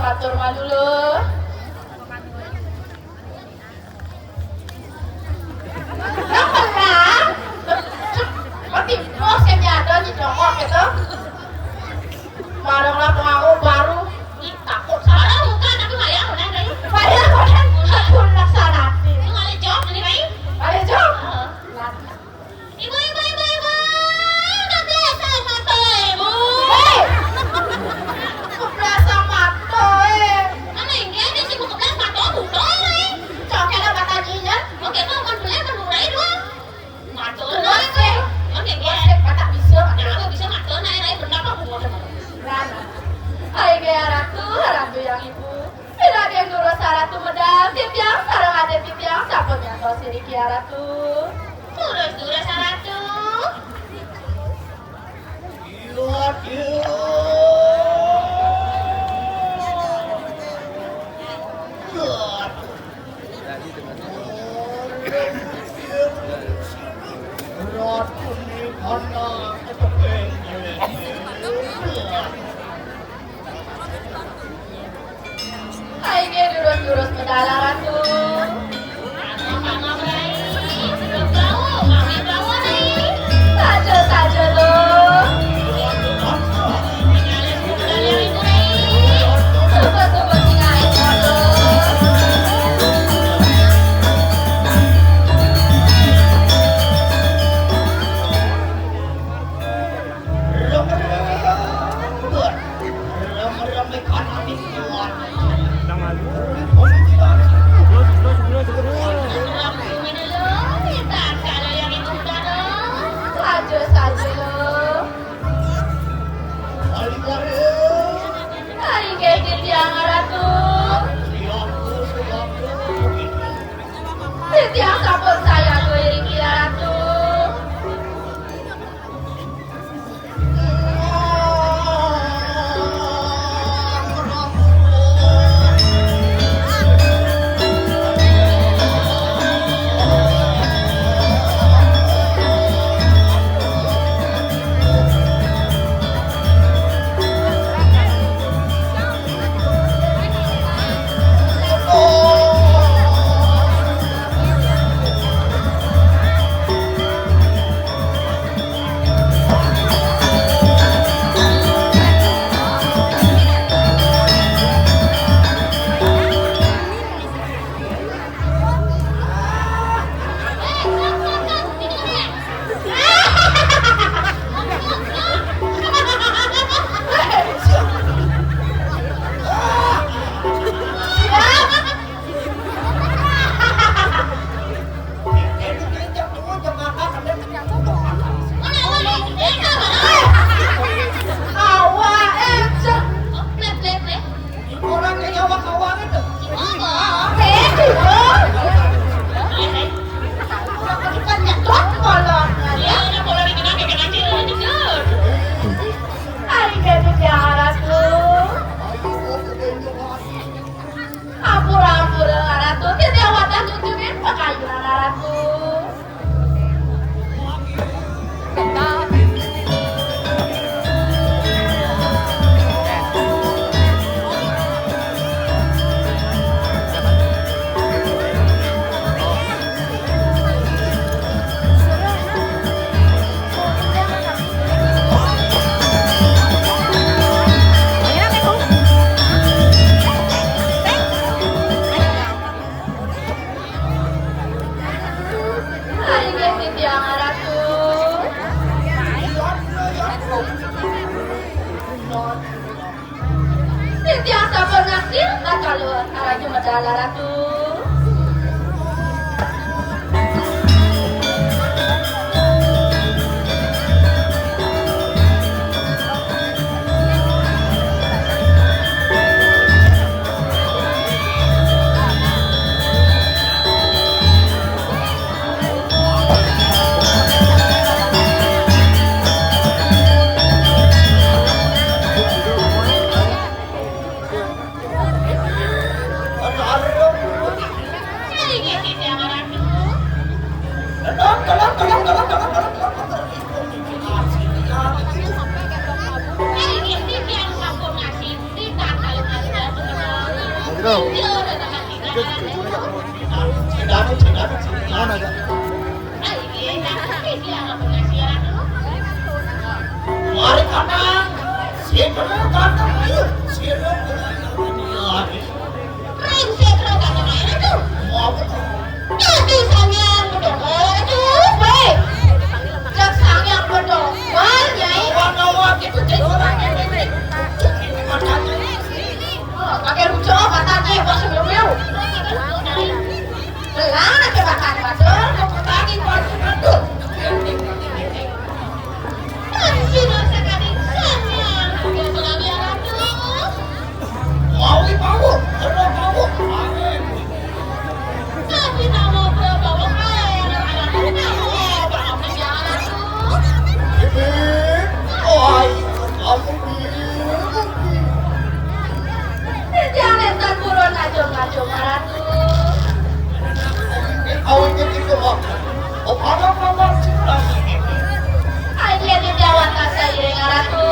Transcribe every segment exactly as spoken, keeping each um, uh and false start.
Atur malu lho. Lah, lah. Mati bos yang ada di cokok gitu. Barang lah pengaku baru. Ih, takut salah. Bukan, tapi mayang udah dari. Mayang udah. Aku laksanakan. Ini malah jawab ini, Rai. Malah jawab. Heeh. Ibu, ibu, ibu, ibu. Kebelasan mata, ibu. Hei. Kebelasan mata, eh. Mana yang dia, dia sibuk kebelasan mata, buta, eh. Cok, ada mata nyinyir. Oke, kau kan boleh kan mulai dua. Mata, eh. Oke, oke. Mata bisa, mata. Nah, aku bisa mata, nah, eh, benar apa bukan? Hai, gaya ratu, ratu yang ibu. Ida Deng Durus Ratu medal, titiang sareng adik titiang sampun nyantos iriki, Ratu. Durus, Durus Ratu. Ratu ni anak ketepeng. Ai nggih, durus-durus medal, Ratu. Saja-saja, Luh. Sumpah-sumpah sing ae, Luh. Saja-saja. Inggih titiang, Ratu. Titiang sampun sayaga iriki, Ratu. Awak, eh, cek. Orang yang nyawa kawan itu. Eh, itu. Bukan nyetok kolonnya. Iya, udah pola dikenal, kayak kenal, Cil. Lanjut, Cil. Ari gaduh jaratku. Ampura-ampura, Ratu. Titiang wantah nyucungin pakayunan, Ratu. Inggih titiang, Ratu. Titiang sampun ngaksil, kakaluan karaju medal, Ratu. Mari kanang, sira kanang, ayo, sira kanang. Ring sekra kanang ayo tu. Mau apa tu? Dadi sangyang bedongol tu. Weh, jak sangyang bedongol, Nyai. Wana-wana itu cek orang yang ini. Ini matanya. Oh, pakai rujuk, matanya, pas sebelum. Belah, ada makan, betul. Kau lagi, pas sebelum. Masih dosa kami sama. Udah selama ratu. Mau, mau, mau, mau. Tapi tak mau berapa, mau air, anak, anak, anak, anak, anak, anak, anak. Oi, kamu. Jangan tak turun, acung-acung, ratu. Kawin itu apa? Apa, apa, apa? Ayo, di Jawa tak saya dengar, ratu.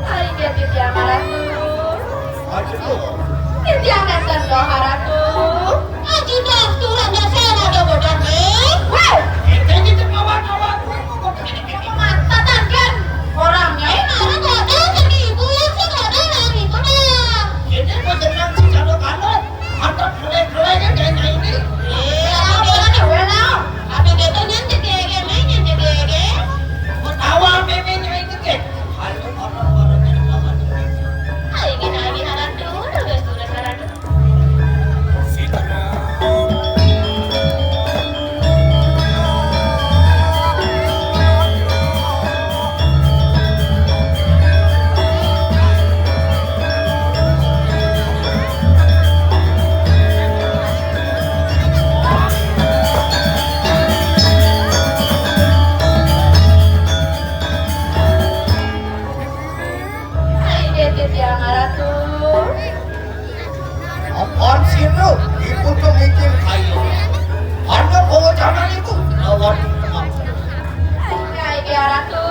Ai, dia titiang ratu. Aduh. Titiang nenten doha ratu. Aji dastur anda saya ada bodoh nih. Weh. Ini cuma awan-awan. Mata tangkan. Orangnya ini ada bodoh, jadi ibu yang sih bodoh lah, ibu dah. Ini mau tenang sih, kalau-kalau. Mantap, kelek-kelek aja ini. Iya, apa nih, weh, lah? Apa dia tuh nyen jegege, main nyen jegege? Ketawa, memenya ini, kek. Ayo, orang-orang yang lawan. Ayo, kita lagi harap dulu, udah sudah harap dulu. Ai, dia titiang ratu. Apaan sih lu? Ibu tuh mikir kayu. Karena bawa jangan ibu. Lawan. Ai, dia ratu.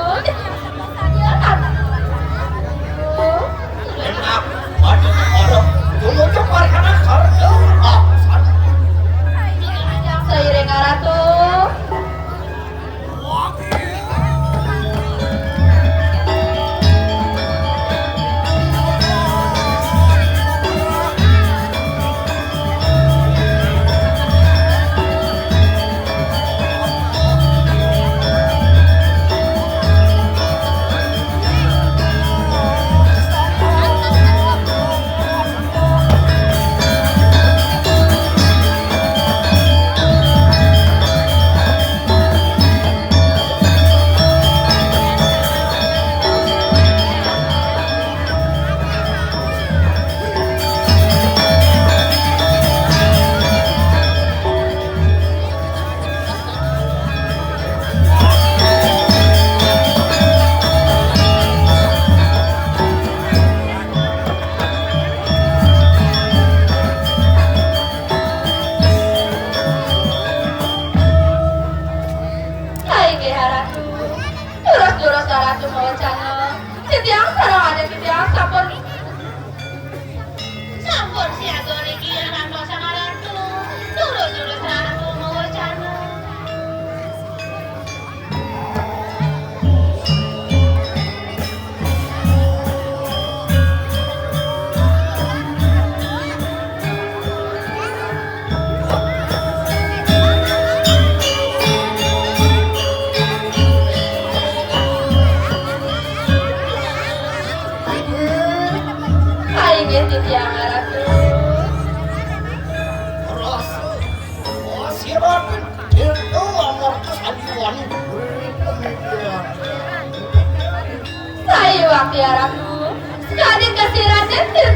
Enak. Aduh, orang. Dulu tuh parkana karena. Ah, sana. Seiring ratu.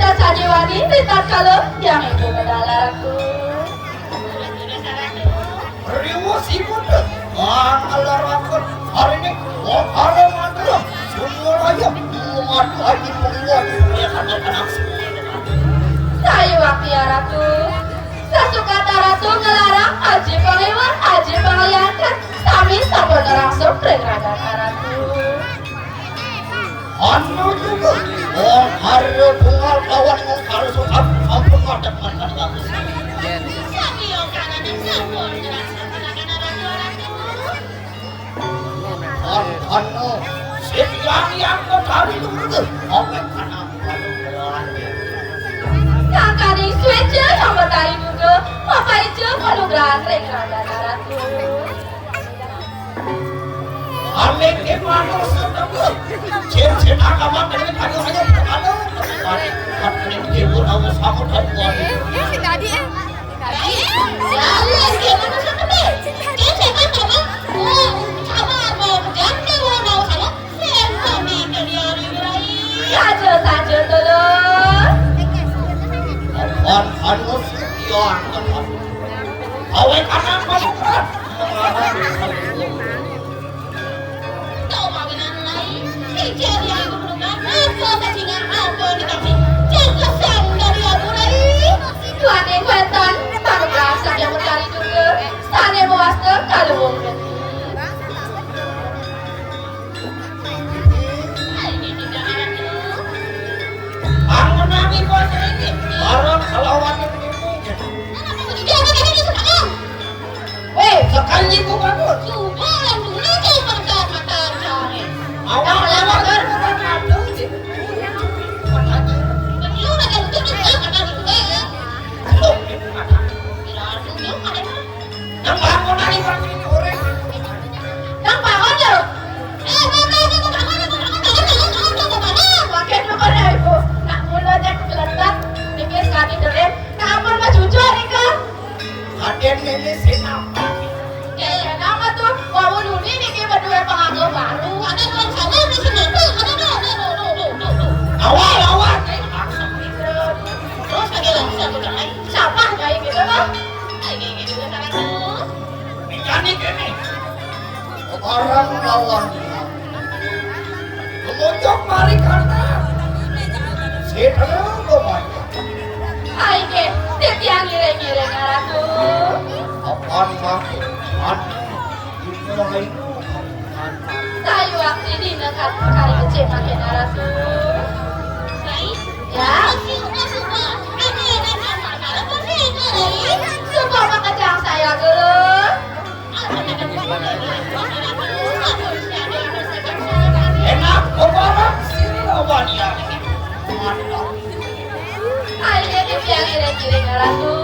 Sajiwani ritatkala Hyang Ibu medal Ratu. Riwus ipun, ah, ngelaraken hari ini, oh, ada mantra, semua raya, madu aji penguat, ya, ada tenang semua. Sayu waktu ya Ratu, sasukata Ratu ngelarang aji pengiwat, aji pengliakan, sami sampun ngerangsuk ring raga Ratu. Anu juga, oh, hari bungal kawan yang harus ampun ngadep mereka bagus. Sami yang kanan yang sampun ngerangsuk raga Ratu. Anu, sing yang yang betari itu mereka, oke, karena Kakani sueca yang betari juga, apa aja kalau gerak ring raga Ratu. Ambil ke mana sedang. Cil-cil agama dari kayu hanya berkala. Ibu nama sama dan wali. Tadi eh. Tadi eh. Ya Allah, dia mana sedang. Cil-cil agama. Oh, sama mau ganti mau sama. Saja-saja, Tulus. Apan anu setian tenan. Awe kanang pamukas. Tau mawinan lain. Ijari aku berubah. Apa saja apa dikasih. Jaga sang dari aku lain. Tuhan yang kuatan. Panukas yang mencari juga. Sane mewasta kaluwung. Angonane basa iki, bareng kelawan ibu-ibu. Weh, sekali ibu bangun. Coba yang dulu tuh mata-mata cari. Awal-awal kan bukan ada sih. Lu udah yang itu nih, ya, kata gitu, eh. Lu, kata. Nang bangun ae, Pak, iki urip. Nang bangun lho. Eh, bangun, bangun, bangun, bangun, bangun, bangun, bangun, bangun, bangun. Wae, bangun ae, Bu. Nak mula cek geletak, niki sekali dere. Kapan Mas Cucu nika? Aden ini sing apa? Eh, kenapa tuh? Wau nuni niki berdua pengagum baru. Ada orang sama di sini. Tuh, ada tuh, tuh, tuh, tuh, tuh, tuh, tuh. Awal, awal. Eh, langsung. Terus lagi langsung, tuh, Cai. Siapa, Cai, gitu, tuh? Mikani kene. Barang lawan. Kemudian mari karena. Sing lo banyak. Ai nggih, titiang ngiring-ngiring Ratu. Apan mangke. Aduh, ibu lain. Sayu wakti dina kari kecil makin Ratu. Ya. Sumpah makejang saya dulu. Enak, kebarang sini lawan ya. Ayo, dia kiring-kiring Ratu.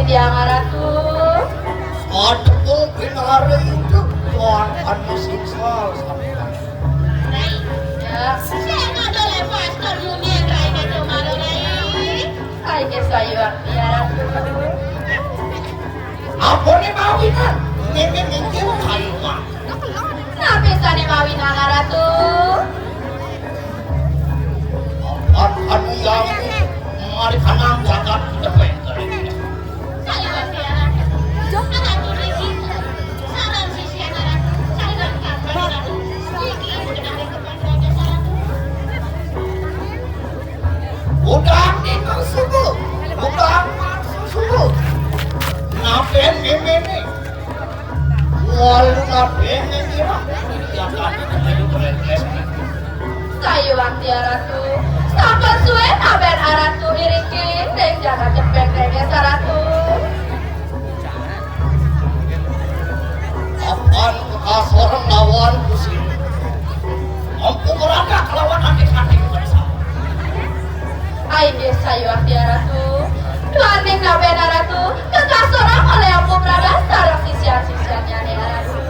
Tiang Ratu. Aduh, pinare itu Tuan anu singsal sampeyan. Rai. Ya. Sing ada lepas terjunnya Rai itu malu Rai. Rai ke sayuan Tiang Ratu. Apa ni mawinan? Mimi mikir kayu mah. Napi sane mawinan Ratu? Apan anu yami mari kanang jagat cepet. Udang dino subuh, udang masuk subuh. Napen mimini? Walu napen ngira? Jagat cepet. Sayuan Tiang Ratu, sampun suwe taben Ratu iriki ring jagat cepet rengges Ratu. Apan kekasorang lawan kusir. Empu meradak lawan adik-adik bangsa. Inggih sayuan Tiang Ratu. Duaning taben Ratu, kekasorang olih Empu Meradak sareng sisian-sisiannyane Ratu.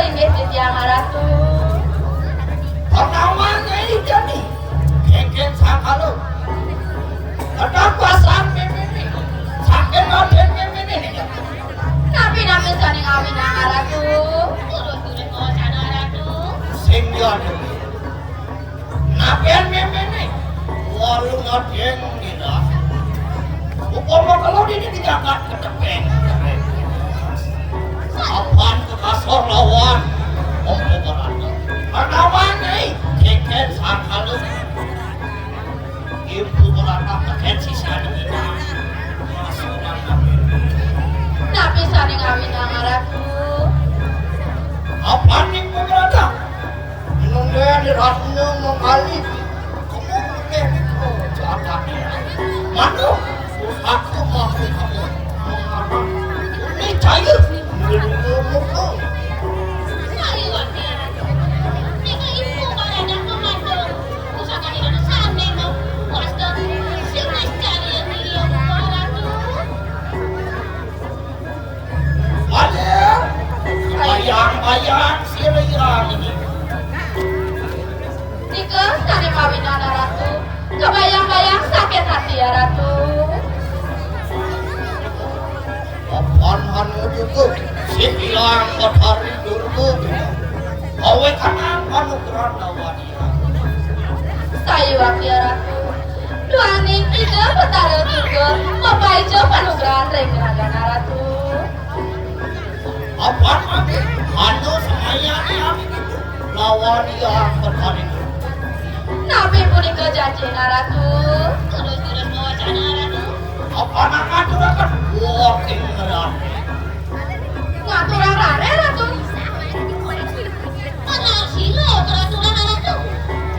Inggih titiang Ratu. Pertama Nyai jani kengken sakalu. Tetap pasang mimini. Saking ngoden mimini. Napi-napi sane ngawinang Ratu? Turun-turun kawasana Ratu. Sing ya. Napen mimini? Walu ngadeng nira. Upama kalau dini di jagat ketepeng. Apan kekasor lawan Empu Meradak. Pertama Nyai kengken sakalu. Empu Meradak teken sisian ina. Napi sane ngawinang Ratu? Apan Empu Meradak? Nundhen Ratna mengalih. Kamu nundhen itu jatahnya. Manu, aku mau kamu. Ini cair. Menunggu-nunggu. Sayuan Tiang Ratu. Nika Empu Meradak memandu. Pusaka Indonesia nih mau. Wasta sing niscaya nih ya Ratu. Aduh, bayang-bayang sira ini. Nika sane mawinan Ratu. Kebayang-bayang sakit hati ya Ratu. Apan anu cukup, sing ilang Betari Durga. Awe kanang panugrahan lawan. Sayuwakti Ratu. Duaning Ida Betara Durga mapaija panugrahan ring ragane Ratu. Apan mangke anu semayane lawan Hyang Betari Durga. Napi punika janjina Ratu? Terus-terus mawacana Ratu. Apan ngaturaken waking ngerane. Ngaturang rare, Ratu. Panasila peraturan Ratu.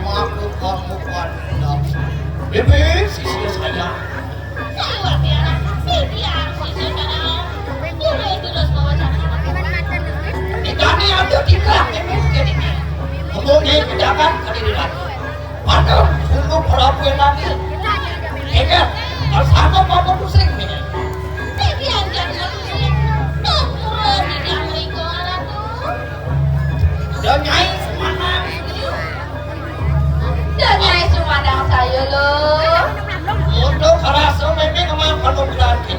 Makukan-kukan nafsu. Bibi, sisia saya. Sayuwakti Ratu, titiang sisia saya. Mulai terus mawacana. Dikani ada tiga, Bibi, jadi. Ngomongnya pejabat, kadiri lagi. Waduh, sungguh Prabu Enang iki. Ingat, bersama Bapak Pusing ini. Titiang jatuh pusing. Tuh, tuh, tidak mereka, Ratu. Dan Nyai Sumandang. Dan Nyai Sumandang saya, lo. Untuk kerasa memang kemampuan berarti.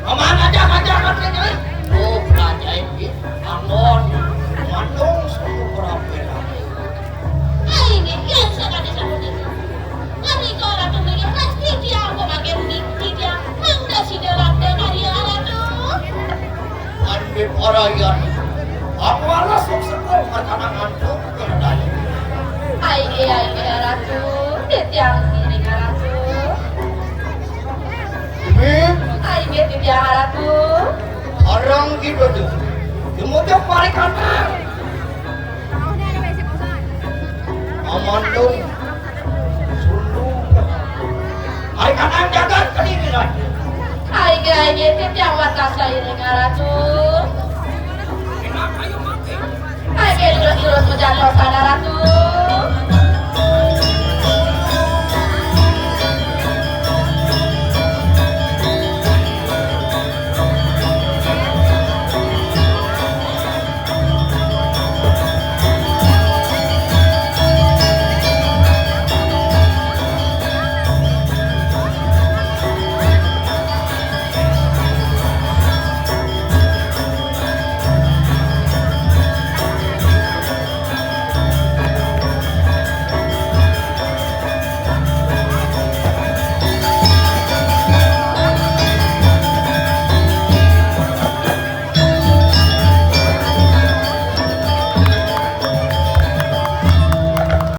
Kemana aja, aja, aja, Nyai? Oh, Raja ini. Anon. Mandung sungguh Prabu Enang. Inggih, yen sakadi sapunika. Menika Ratu Mega pasti dianggo mangke niki dia mangda sida Ratu karya Ratu. Ande parayan. Aku alas sukses merkana ngantuk keledai. Ai, ai, ai, Ratu, titiang ngiring Ratu. Ini. Ai, titiang Ratu. Arang gitu tuh. Kemudian mereka Amandung, Sundung. Ari kanang jagat Kediri, Rai. Ai, Kira ini titiang warga sairing, Ratu. Ayo, terus-terus hujan, Ratu.